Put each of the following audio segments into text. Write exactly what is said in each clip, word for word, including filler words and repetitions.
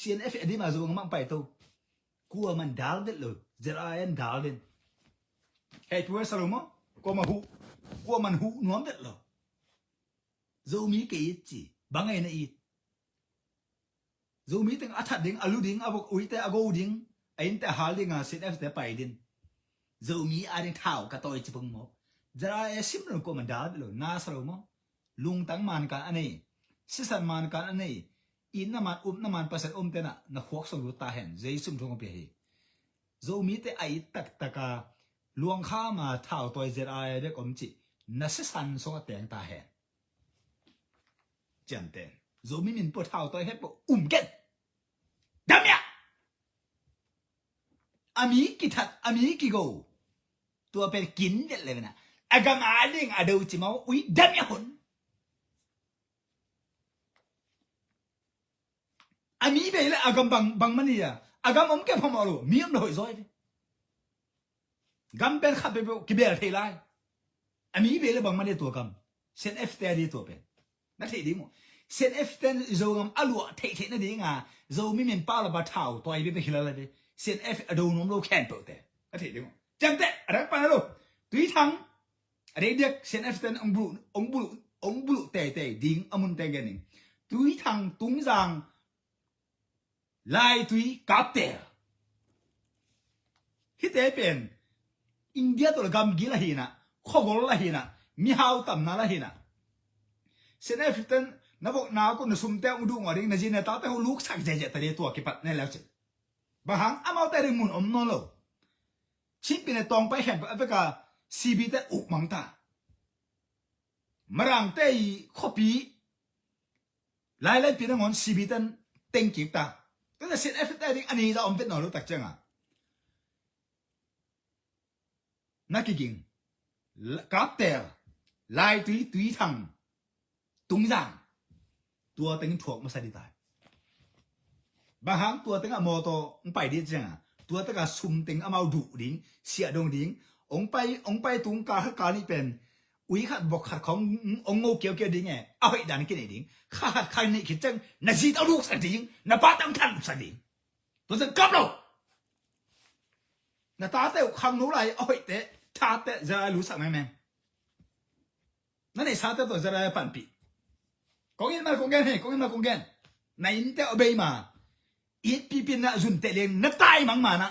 C N F a dima Zogam ah pai to. Kuaman dal vet lo. Z R A an dal den. Hei pu sa lo maw. Kuaman huh. Kuaman huh nuam vet lo. Zomi kei it ci. Bang ei na it. Zomi teng a that ding, a lu ding, a vok uite a go ding, a innte a hal ding a C N F te pai din. Zomi a ding thau ka tawi ci pung maw. Z R A sim lo kuaman dal vet lo. Na sa lo maw. Lungtang man kan a nei. Sisan man kan a nei. Itna man, upna man, Pasian umte na, na khuak sung lut ta hen. Jesu min thong pia hi. Zomite a it taktak a luang kha ma thau tawi Z R A bek om cih na sisan sung a teng ta hen. Ciamteh. Zomi min pua thau tawi het pua um ken. Dam ia. A mi kithat, a mi kigo. Tua pen kin vet le vena. A gam a ding a do ci mau ui dam ia hun. A mi bei le a gam bang, bang mani a. A gam om ke phamawh lo, mi om lo hoih zaw ve. Gam pen khat peuhpeuh kibel thei lai. A mi bei le bang mani a tua gam. C N F te a di tua pen. Na thei ding uh. C N F ten Zogam a luah theih theih na ding a. Zomi min pau la ba thau tawi bia bia hi la la ve. C N F a do nuam lo khempeuh te. Na thei ding uh. Ciamteh, a dang pan a lo. Tuithang. A dei diak C N F ten ong buluh, ong buluh, ong buluh teitei ding a mun teng gen ning. Tuithang, Tungzang, Laitui, Kaptel. Hite pen India tawh gamgi la hina, khogol la hina, mihau tamna la hina. C N F ten na vok na ko na sumte ong duh ngawh ding, na zi na tate ong luksak ziahziah ta dei tua kipat ne leu cin. Bang hang amaute ding mun om nawn lo. Chinpi ne tawng pai khen a veka C B te uk mang ta. Marangte i khuapi Lailai pi nangawn C B ten teng kik ta. Tuna C N F te ding a ni za om vet nawn lo tak cianga. Na kiging. Kaptel, Laitui, Tuithang, Tungzang. Tua teng thuak masa di tai. Bang hang tua teng a mawtaw ong pai di cianga. Tua teka sum teng amau duh ding, siah dong ding. Ong pai, ong pai tung kal khat kal nih pen. Ui khat bok khat khong ong ngo kiaukiau ding e. A hoih dan kinei ding. Kha khat kha nih khit ciang na zi tau luksak ding. Na pa tang than luksak ding. Tua ciang kap lo. Na tate uh khangno lai a hoihte thate zia lai lusak mengmeng. Na neihsate tawh zia lai panpih. Kong it ma kong gen hei, kong it ma kong gen. Na innte a bei ma. It pipin na zun teh leng na tai mang ma na.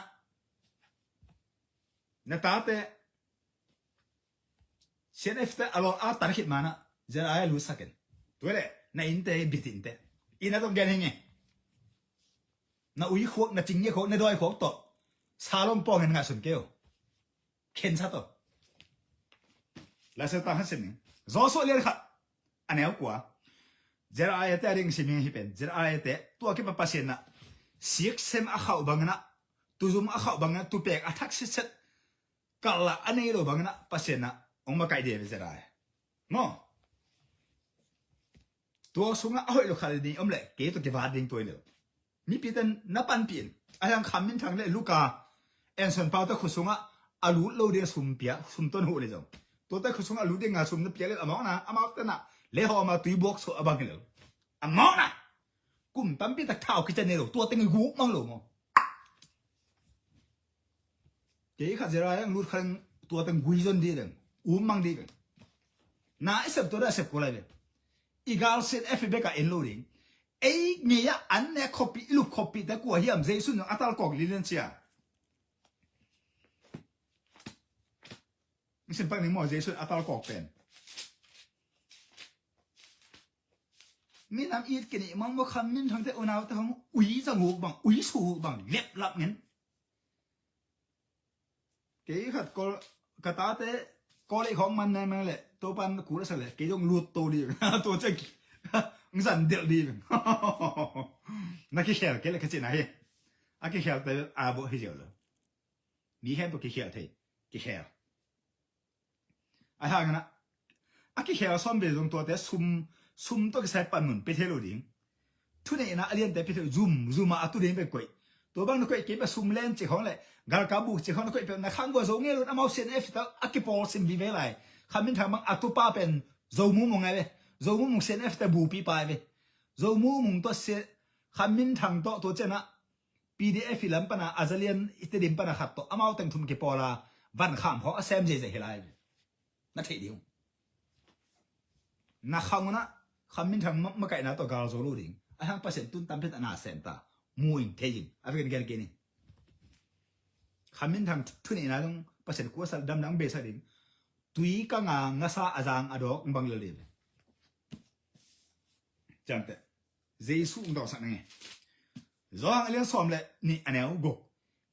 Na tate C N F te a lawl a tan khit ma na. Zia lai lusak in. Tua leh na innte bitin te. Inn a tawh gen hei nge. Na ui khuak, na cing nge khuak, na dawi khuak tawh. Salom pawng hen ngah sun keu. Khensa tawh. Laisiangtho khat sim ning. Joshua lian khat. A neu kua. Zia lai te a ding sim hi pen. Zia lai te. Tua kipa Pasian na. Siksem a khauh bangin a. Tuzum a khauh bangin a. Tupek a thak sitset. Kalh a nei lo bangin a Pasian na. Ong makaih dia ve zia lai. Maw. Tua sungah a hoih lo khat ni om leh. Kei tawh kivat ding tua hi lo. Mipite na panpih in. A hiang Kham Min Thang le Luka, Anson Pau te khut sungah a lut lo ding a sum pia, sum ton huh le zong. Tuate khut sungah a lut ding a sum na pia le amau na, amau te na, le hawm a tui buak suah a bang hi lo. Amau na. Kum tampi tak thau kician nei lo, tua teng guk mang lo maw. Kei khat zia lai ang lut khat ang tua teng gui zon di deng. Um mang di deng. Na i sep tua da sep ko lai ve. I gal C N F bek a en lo ding. Ei ngei a an ne khawpi, i lup khawpi te kua hiam Jesu nong a tal kawk lilian cia. Sim pak ning maw Jesu a tal kawk pen. Minam it kini mang maw Kham Min Thang te unau te hong ui zang huk bang, ui su huk bang, lep lap ngen. Kei khat kol, ka tate kol ei khawng man nai mang le, to pan kul a sa le, kei dong lut to di, to cek, ng zan del di. Na kikhel kei le ka cina hi. A kikhel te a bo hi ziau lo. Mi hen po kikhel thei, kikhel. A hangin a, a kikhel sawm ve zong tuate sum, sum tawh kisai panmun pe thei lo ding. Thuneihna a liante pe thei lo, zum, zum a a tu ding pe koih. Tua bang na koih kei pe sum len cik hong le, galkap buk cik hong na koih pe na khang bua zo ngei lo, amau C N F ta a kipawl sim vive lai. Kham Min Thang bang a tu pa pen Zo Mu Mung ai ve. Zo Mu Mung C N F ta bupi pa ai ve. Zo Mu Mung tua se Khan Min Thang tawh tua ciangah P D F i lam pana a zalian i Tedim pana khat tawh amau teng thum kipawl a van kham khawng a sem zeizei hi lai. Na theih ding uh. Na khang unah Khan Min Thang ma-, makaihna tawh gal zo lo ding. A hang Pasian tun tampi tak na sem ta. Mu in thei in. A vekin gen kei ni. Khan Min Thang thu-, thuneihna dong Pasian kuasa damdang beisa ding. Tui ka nga ngasa a zang a dawk bang lel ding. Ciamteh. Jesu ung dawngsak ning e. Johan a lian sawm le nih a neu guk.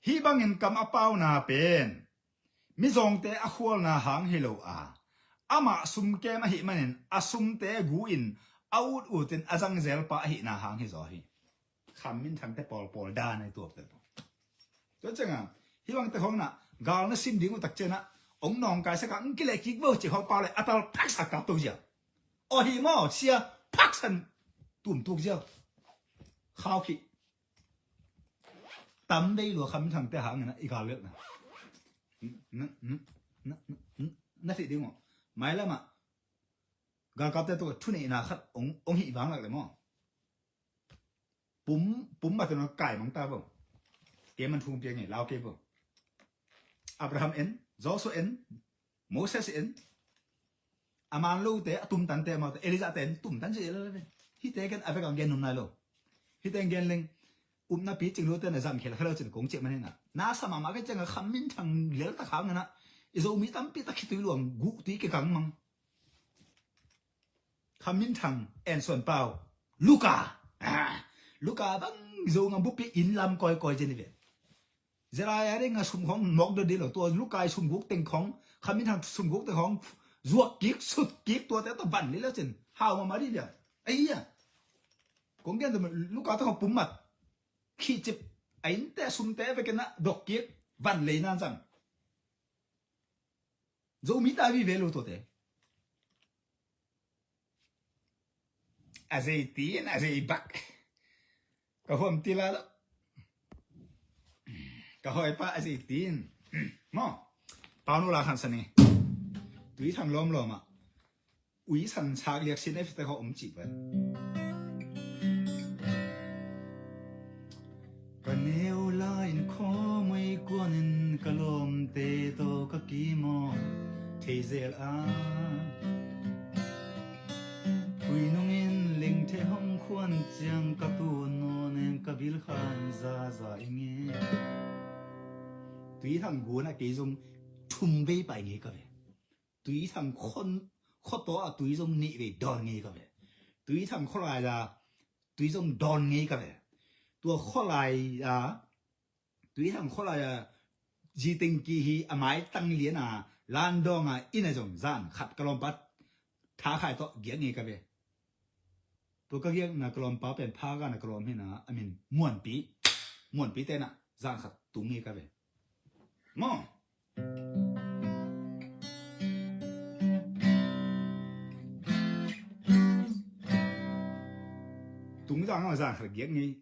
Hih bangin kam a pauna pen mizawngte a khualna hang hi lo a, amah sumkem ahih manin a sumte gu in a ut utin a zangzel pa ahihna hang hi zaw hi. Khan Min Thangte pawlpawl dan a i tuakte pawl. Tua ciangah hih bangte khawng nah gal na sim ding uh tak ciangah ong nawngkai sak a ong kileh kik vo ci khawng pau le a tal phaksa kap to zia. Aw hi maw sia phaksan tumtuk zia. Khau khih. Tam vei lua Khan Min Thangte hangin a i gal lelhna. Na, na, na, na, na, na theih ding uh. Mailamah galkapte tawh thuneihna khat ong, ong hih vang lak le maw. Pum, pum mah tawh kai mang ta vo. Kei man thu pia ngei lau kei vo. Abraham en, Joshua en, Moses en. A man lote, a tumtante, amaute, Elijah te en, tumtan ci lel ve. Hihte ken a vek ang gen num nai lo. Hihte gen leng upna pi cing lote na zang khel khel cin kong ciah man hina. Na sa mahmah ka ciangah Khan Min Thang lel tak hang na. I Zomi tampi tak khitui luang guh tui kikang mang. Khan Min Thang en suan pau. Luka. Ah, Luka bang zo ngam bupi in lam koi koi jeni ve. Zera ya ding a sum khong mok do dilo tua Luka i sum guk teng khong. Khan Min Thang sum guk teng khong. Zuak kik, sut kik tua te to van li la cin. Hau ma ma di dia. Ai ya. Kong gen to Luka to khong pum mat. Khi cip. A in te sum te ve kena dok kik. Van lei nan zang. Zomi ta vive lo tuate. A zeitin, a zeibak. Ka huam tila lo. Ka hoipa a zeitin. Maw. Pau nu la khan sani. Tui Thang lawm lawm ah. Ui san sak liak sin a fita ka om cih pen. Ka neu lai in khawmui kuanin ka lawmte tawh ka kimaw thei zel a. Tui nungin lingthe hong khuan ciang ka tu nawnin ka bil khan zaza i nge. Tui Thang gun a kei zong thum vei pai ngei ka ve. Tui Thang khon, khuataw a tui zong nih vei dawn ngei ka ve. Tui Thang khualai a tui zong dawn ngei ka ve. Tua khualai a, Tui Thang khualai a, zi tengki hi a mai tang lian a, landawng a, inn a zong zan khat ka lawmpa tha khai tawh giak ngei ka ve. Tua ka giakna ka lawmpa pen pha gana ka lawm hina a min Muanpi. Muanpi tena zan khat tung ngei ka ve. Maw. Tung zang a zan khat giak ngei.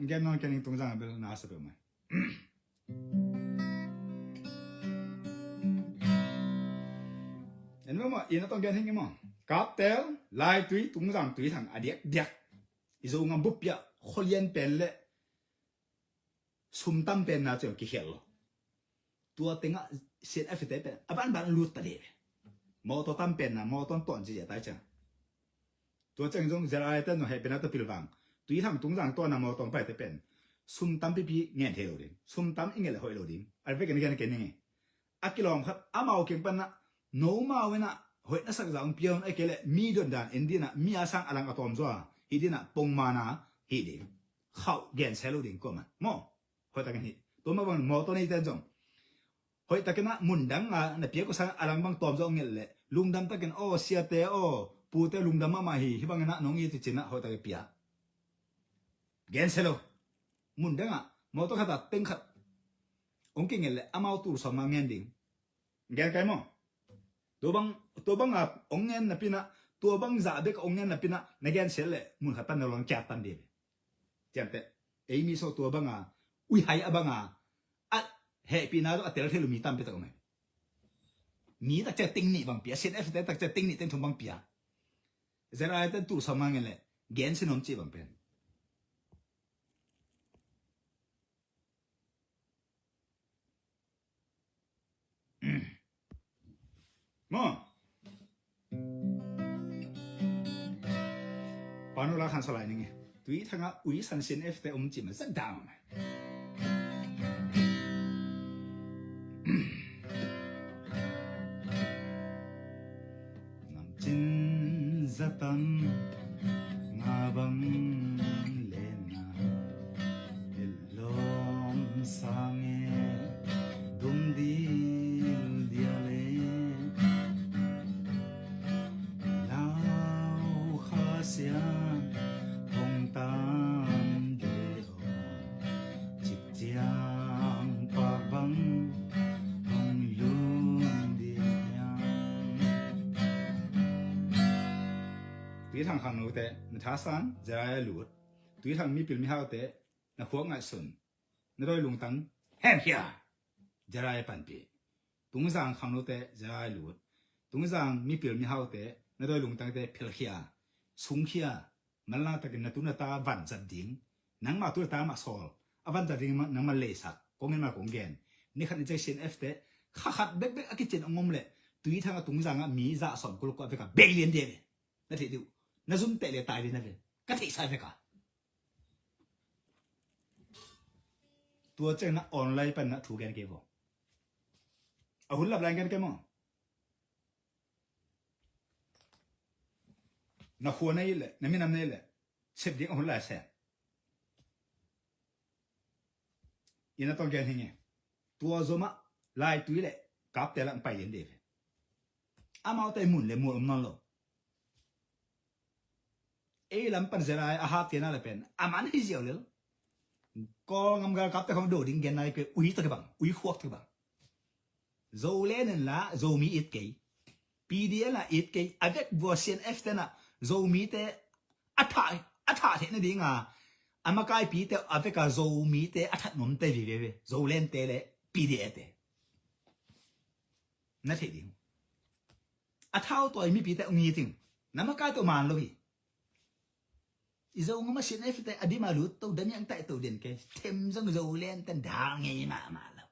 Gen nawn ken tung zang a bel na sa bel mai. En lo maw, ina tong gen hing maw. Kaptel, lai tui, tung zang tui thang a diak diak. I zo ngam bup pia, kholian pen le sum tam pen na ciang kikhel lo. Tua tengah sian a fite pen a ban ban lut ta de. Mawtaw tam pen na mawtaw ton ci zia tai ciang. Tua ciang zong zia lai ten no heh pen a ta pilvang. Tui thang tung zang tua na mawtaw pai te pen sum tam pipi ngen thei lo ding. Sum tam i ngen le hoih lo ding. A vekin gen ken nge. A kilawm khat amau keng panah nomau inah hoih na sak zah ong pia un a kei leh mi don dan en dinah mi a sang a lang a tawm zua hi dinah pongmana hi ding. Khauh gensia lo ding kuamah maw. Hoih takin hi tua mah bang mawtaw neite zong hoih takinah mundang a na piak uh sang a lang bang tawm zua ong ngelh leh lungdam takin aw siate aw pute lungdam mahmah hi hi banginah nong it i cinah hoih takin pia. Gensia lo. Mundang ah mawtaw khatah teng khat ong kingelh leh amau tul sawm mah ngen ding. Gen kai maw? Tua bang, tua bang a ong ngen na pinah, tua bang zah bek ong ngen na pinah na gensia leh mun khat pan na long kiat tan dih. Ciamteh ei mi so tua bang a uihai a bang a a hehpihna zo a tel thei lo mi tampi tak om e. Mi takcia ting nih bang pia, sian a fite takcia ting nih teng thum bang pia. Zeraite tul sawm ngen leh gen sin om cih bang pen. Maw. Panu la khan salai ninge. Tui thanga ui san sin F te um cih ma zat dang. Nam cin zatam nga bang lena. Lawm sange dum dil diale. Lau khasia hong tam de aw. Cik ciang pak bang hong lum dil hiam. Tui thang khangnote na thasan Zerai a lut. Tui thang mipil mihaute na khuak ngaihsun, na dawi lungtang hemkhia. Zerai a panpih. Tungzang khangnote Zerai a lut. Tungzang mipil mihaute na dawi lungtangte phelkhia, sungkhia. Manlang takin na tu na ta vanzat ding, nangmah tu na ta mah sawl a vanzat ding nangmah leisak. Kong en mah kong gen. Nikhat ni cei sin F te kha khat bekbek a kicin a ngom leh Tui thang a Tungzang a mi zah sawm kuluk a veka bei lian dia ve. Na theih diu. Na zun teh le tai dina ve. Ka theihsa veka. Tua ciang na online pan na thu gen kei vo. A hun lap lai gen kei maw. Na khua na ih leh na minam na ih leh sep ding a hun lai seng. Ina tawng gen hi nge. Tua zomah Laitui leh Kaptel ah pai den de ve. Amaute mun le mual om nawn lo. Ei lam pan Zerai a hap tiana le pen a man hi ziau lel. Kawlgam galkapte khong do ding gen nai pe ui to kibang, ui khuak to kibang. Zoland in la Zomi it kei. P D L a it kei. A vek vua C N F tena Zomite a thah, a thah theihna dinga a makaipite a veka Zomite a that nuamte vive ve. Zolandte le P D L te. Na theih ding. A thau tawi mipite ong it ing. Na makai tawh man lo hi. I Zo ngam a sin a fite a dim a lut to, damiang taih to den kei. Them zong Zoland tan dal ngei mahmah lo.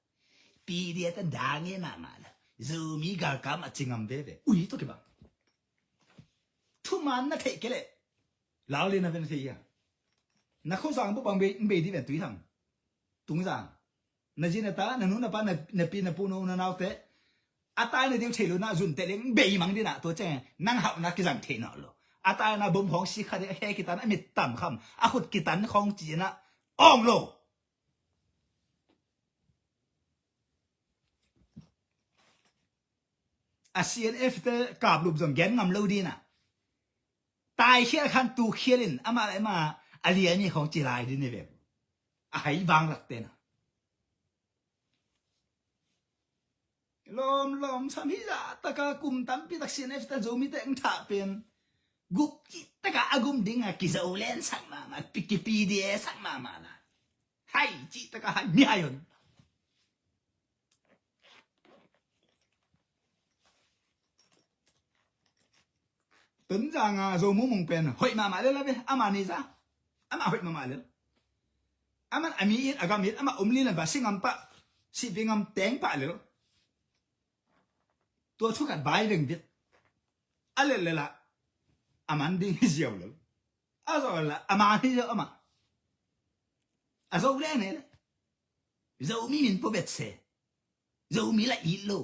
P D F tan dal ngei mahmah lo. Zomi galkam a ci ngam veve. Ui to kibang. Thuman na theih kei leh lau lian a ven thei ia. Na khosang bu bang bei, bei di ven Tuithang. Tungzang. Na zi na ta, na nu na pa, na, na pi na pu, na u na naute a taina ding thei lo na zun teh leng bei mang dina tua ciang nang hauhna kizang thei nawn lo. A taina bom khawng si kha ding, a khe kitan, a mit tam kham, a khut kitan khawng ci na awng lo. A C N F te kaplup zong gen ngam lo dina. Taikhial khan tukhial in amah le amah a liami khawng ci lai din hi ve. A hai vanglak tena lawmlawm sam hi zah taka kum tampi tak C N F te Zomite ang thah pen gup cih taka a gum dinga kizo len sak mahmah, pi-, ki P D A sak mahmah na. Hai cih taka hai mi hai hon. Tunzang a Zo Mung Mung pen hoih mahmah lel a ve, ama ni za. Ama hoih mahmah lel. Aman a mi it, a gam it, ama om lilan va si ngam pah, sihpi ngam teng pah lel. Tua thu khat bai veng bit. A lel lel a a man ding hi ziau lel. A zo lel a a man hi ziau ama. A zo le ne le. Zomi min pua bet se. Zomi la it lo.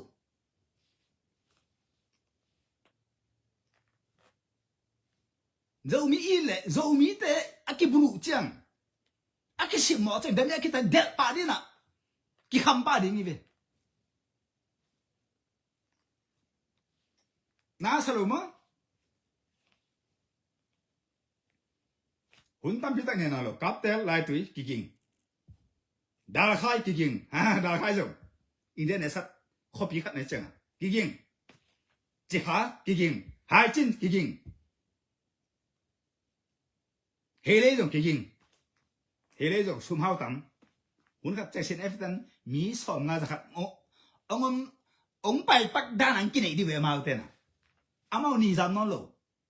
Zomi it le Zomite a kibuluh ciang, a kisimmawh ciang, dami a kita delh pah dina kikham pah ding hi ve. Na sa lo maw? Hun tampi tak nena lo. Kaptel, Laitui, kiging. Dalkhai kiging. Ha, Dalkhai zong India ne sat khuapi khat ne cianga kiging. Cikha kiging. Haicin kiging. Heilei zong kiging. Heilei zong sumhau tam. Hun khat ciang sin eftan mi sawm nga za khat ong, ong, ong paipak dan ang kineih di ve amau tena. Amau ni zam nawn lo.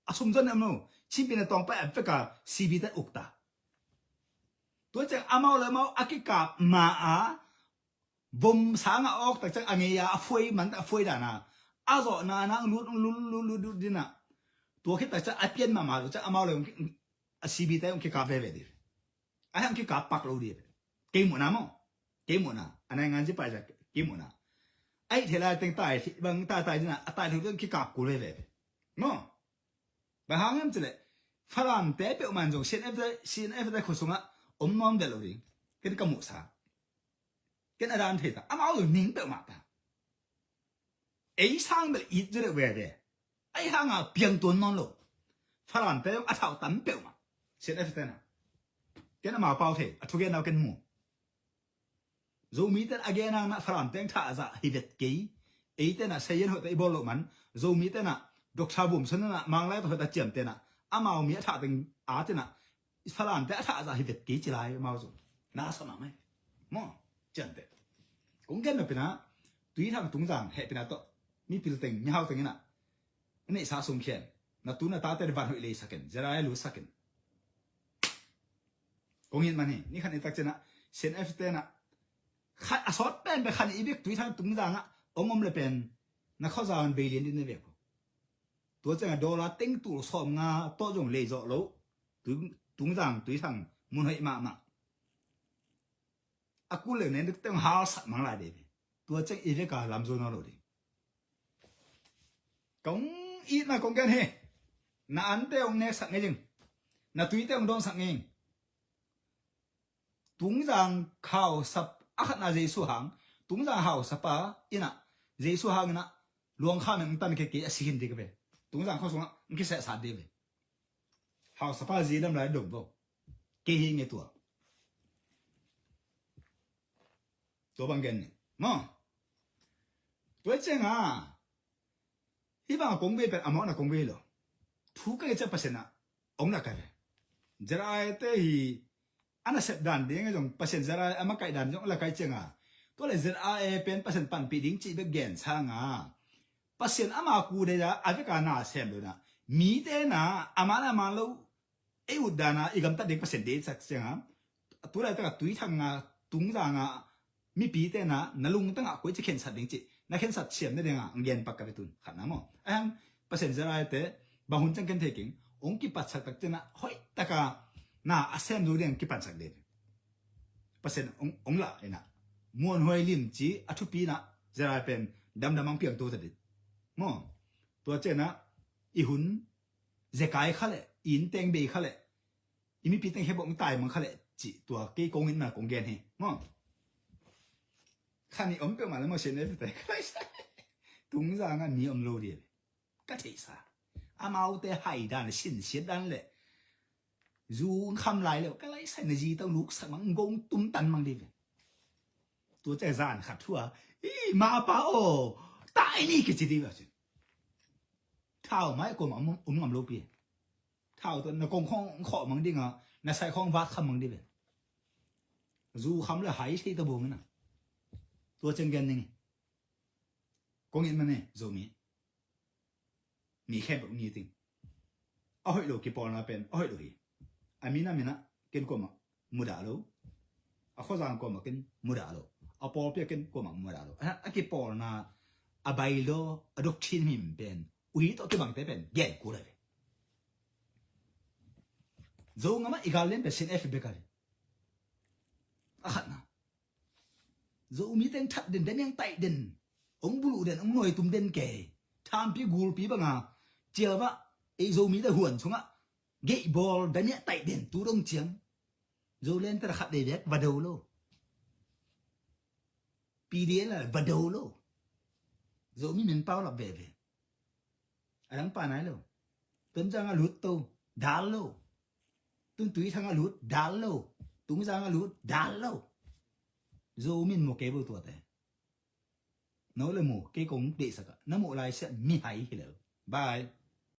A sum zon ne om lo. Chin Pyine Tawngpai a vek a C B te uk ta. Tua ciang amau le amau a kikap ma a vom sangah awk tak ciang a ngei a, a fuai man tak a fuai dan a, a zawhna nang lut lut lut lut lut din a. Tua khit tak ciang a pian mahmah lo ciang amau le a C B te hong kikap veve ding. A hang kikap pak lo ding. Kei muhna maw. Kei muhna. A nai ngan ci pai ciang kei muhna. Ai thei lai teng tai bang tai tai din a, a tai thei teng kikap kul veve maw. Bang hang hiam cileh Falam te peuhmah in zong C N F te, C N F te khua sungah om nawn vet lo ding. Ken ka muhsa. Ken a dan thei ta. Amau zong ning peuhmah ta. Ei sang bel it zia deuh veve. Ei hanga piang tuan nawn lo. Falam te zong a thau tam peuhmah. C N F te na. Ken amau pau thei. A thugen nau ken mu. Zomi ten a gen hang na Falam teng thah zah hi vet kei. Ei ten a sayan hoih ta i bawl loh man. Zomi ten a Doctor Bum Son na Manglai ta hoih ta ciam ten a amau mi a thah teng a ten a Falam te a thah zah hi vet kei ci lai amau zong. Na sa mah mai. Maw, ciam te. Kong gen na pina Tuithang Tungzang heh pina tawh mipil teng mihau teng ina. Neihsa sung khian. Na tu na ta te van hoih lei sakin. Zera e lu sakin. Kong it man hi, ni khan i tak ciangah C N F te na khat a sawt pen pen khan i bek Tuithang Tungzang ah ong om le pen na khuazang bei lian din na bek ko. Tua ciangah dollar teng tul sawm nga tawh zong lei zawh lo. Tung, Tungzang Tuithang mun hoih mahmah. A kul le nen dek teng hal sak mang lai dei. Tua ciang i vek a lam zo nawn lo ding. Kong itna kong gen hi. Na ante hong neksak ngei ding. Na tuite hong dawnsak ngei. Tungzang hausap a khatna Jesu hang. Tungzang hausapa ina Jesu hang ina luang kha meng tan kei kei a si hin ding ka ve. Tungzang khua sungah ng kisehsat ding ve. Hausapa zi dam lai dong vo. Kei hi nge tua. Tua bang gen ni maw. Tua ciangah hih bang a kong vei pen a mawhna kong vei lo. Thu ka ngecia Pasian ah ong la kai ve. Zera e te hi a nasep dan ding a zong Pasian Zera e a makaih dan zong la kai ciangah tua le Zera e pen Pasian panpih ding cih bek gen sangah Pasian ama ku dei a a veka na sem lo na mi te na a man a man lo ei ut dana i gamtat ding Pasian dei sak cianga tu laitak a Tuithang a Tungzang a mipi tena na lungtang a koici khensat ding ci na khensat siam na dinga ang gen pak ka ve tun khatna maw. Ahang Pasian Zera e te bang hun ciang ken thei keng ong kipatsak tak tena hoih taka na a sem zo ding kipatsak ding. Pasian ong, ong la ina muanhuai lim ci a thupi na Zera e pen damdam ang piang to ta ding maw. Tua cena i hun zekai kha le i inn teng bei kha le i mipi teng hebok tai mang kha le cih tua kei kong in na kong gen hi maw. Khan i om peuhmah le maw sian e te ka laisai. Tungzang a mi om lo dih ka theihsa. Amaute hai dan le sinsiat dan le zu kham lai le ka laisai na zi tau luk sak mang gong tum tan mang dih ve. Tua cai zan khat thua i ma pa o tai ni kici dih ve. Thau mai ko ma um ngam lo pi. Thau to na kong khong khawh mang ding a na sai khong vat kham mang ding ve. Zu kham le hai thei ta bong na. Tua ceng gen ning. Kong in ma ne Zomi. Mi khen bak ngi ting. A hoih lo kipawlna pen a hoih lo hi. A mina mina ken kuama mudah lo. A khuazang kuama ken mudah lo. A pawlpi a ken kuama mudah lo. A, a kipawlna a bailo a doctrine him pen uhi tawh kibangte pen gen kul a ve. Zo ngama i gal len pen sin F bek a ve. A khatna Zomi teng that den damiang taih den ong buluh den ong nuai tum den kei thampi gulpi banga ciava ei Zomi te huan sungah geihbawl damiah taih den tu dong ciang Zolen te khat dei vek va do lo. P D L va do lo. Zomi min pau lap veve. A dang pa nai lo. Tonzang a lut to dal lo. Tun Tuithang a lut dal lo. Tungzang a lut dal lo. Zomi in mu kei bo tuate. No le mu kei kong deihsak a na muh lai sia mi hai hi lo. Bye.